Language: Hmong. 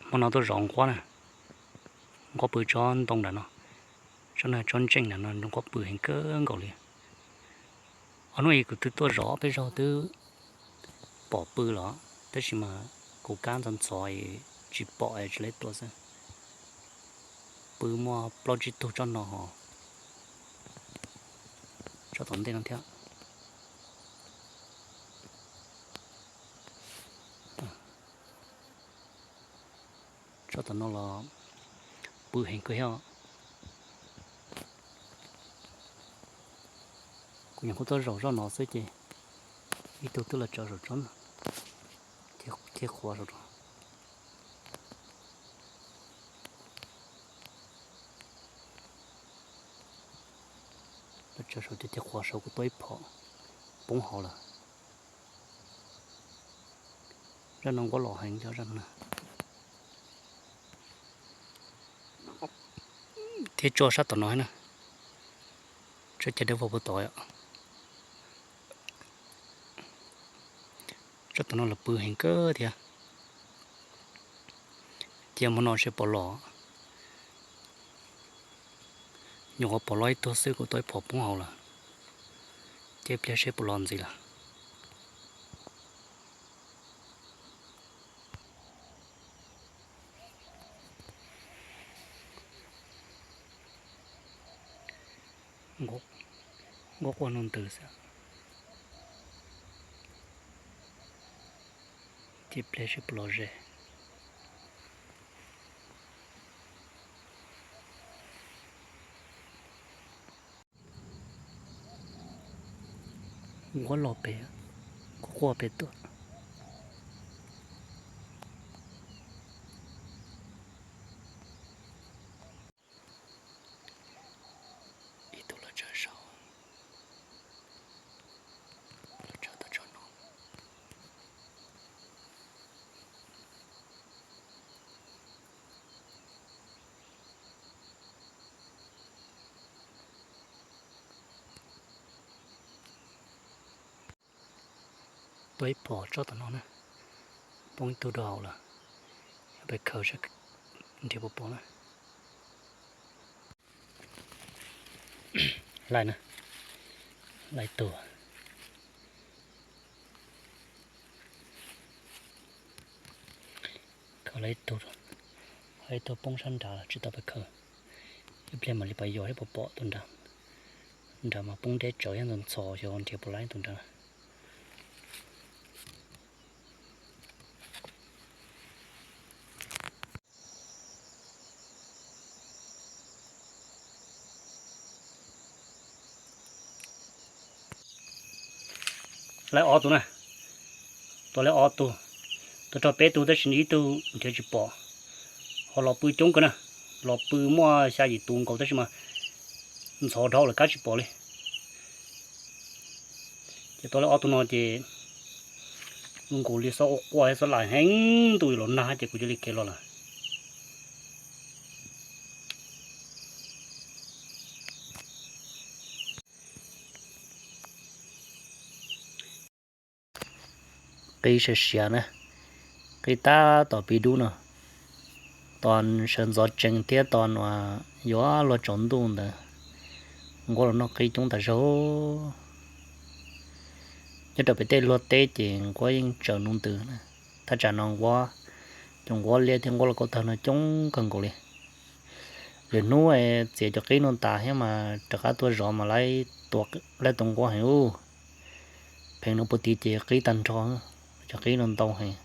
Hmo no tuaj zov nquab na, nquab pw tsob ntoo nram no, tsob no tsob ntseej nram no nquab pw heev kawg nkaus li. Ob hnub ib kuv twb tuaj zov peb zaug twb pom pw los, tab sis mas kuv kab ntxhov ntxhov tsis pom tsis lawv tua xwb. Pw muaj plaub tsib tug tsob no ho, tsob tom ntej no thiab. Tsob tom no los pw heev kawg thiab. Kuv nyuam qhuav tuaj zaum zoj no xwb ces ib tug twb los tsaws saum tsob no, thiab qhuav saum no. Los tsaws saum ces thiaj qhuav saud kuv tua ib phom poob hauv lawm. Zaj no nquab los heev cov zaj no. Thiab tsob sab tom no na, tsob cag dawb vog puag tod. Tsob tom no los pw heev kawg thiab. Cia hmo no seb puas los. Nyuam qhuav pom los ib tug xwb kuv tua ib phom poob hauv lawm. Cia pliag seb puas los ntxiv lawm. Nquab quaj no ntws xwb. Cia pliag seb puas los ze. Nquab los pem, nquab quaj pem tuaj. Ib tug los tsaws saud, los tsaws tau tsob no. Tua ib phom tsob tom no na, poob ib tug rau hauv lawm. Peb khaws saib nrhiav puas pom na. Laij na, laij tug. Khaws laij tug, laij tug poob sab nrad lawm tsis tau pab khaws. Ib pliag mam li pab yos thiab puas pom tus nrad. Nrad mas poob deb tsawv thiab ntxhov ntxhov xyov nrhiav puas laij tus nrad. Laij ob tug na, tua laij ob tug, tua rau peb tug tab sis ib tug nrhiav tsis pom. Ho los pw coob kawg na, los pw muaj xya yim tus nkaus tab sis mas ntxhov dhau lawm kab tsis pom li. Ces tua laij ob tug no ces zoo nkaus li xob quaj quaj thiab xob laij heev ntuj los nag ces kuv cia li khiav los lawm. Qib siav siav na, qib tab tom pib dub no, tos sawv ntxov tsees thiab tos uas yuav luag tsaus ntuj ntawd nquab los noj qib coob tas zog. Nyob rau pem tej luag teb ces nquab yeej tsaws nuj ntws na, thaj tsam no nquab, cov nquab liab thiab nquab los kaub tawg no coob kawg nkaus li. Lwm hnub txiav cov qib no tas thiab mas rov qab tuaj zov mas laij tua nquab heev ub. Pheej no puag tid ces qib tag nrho, cov qib no ntau heev.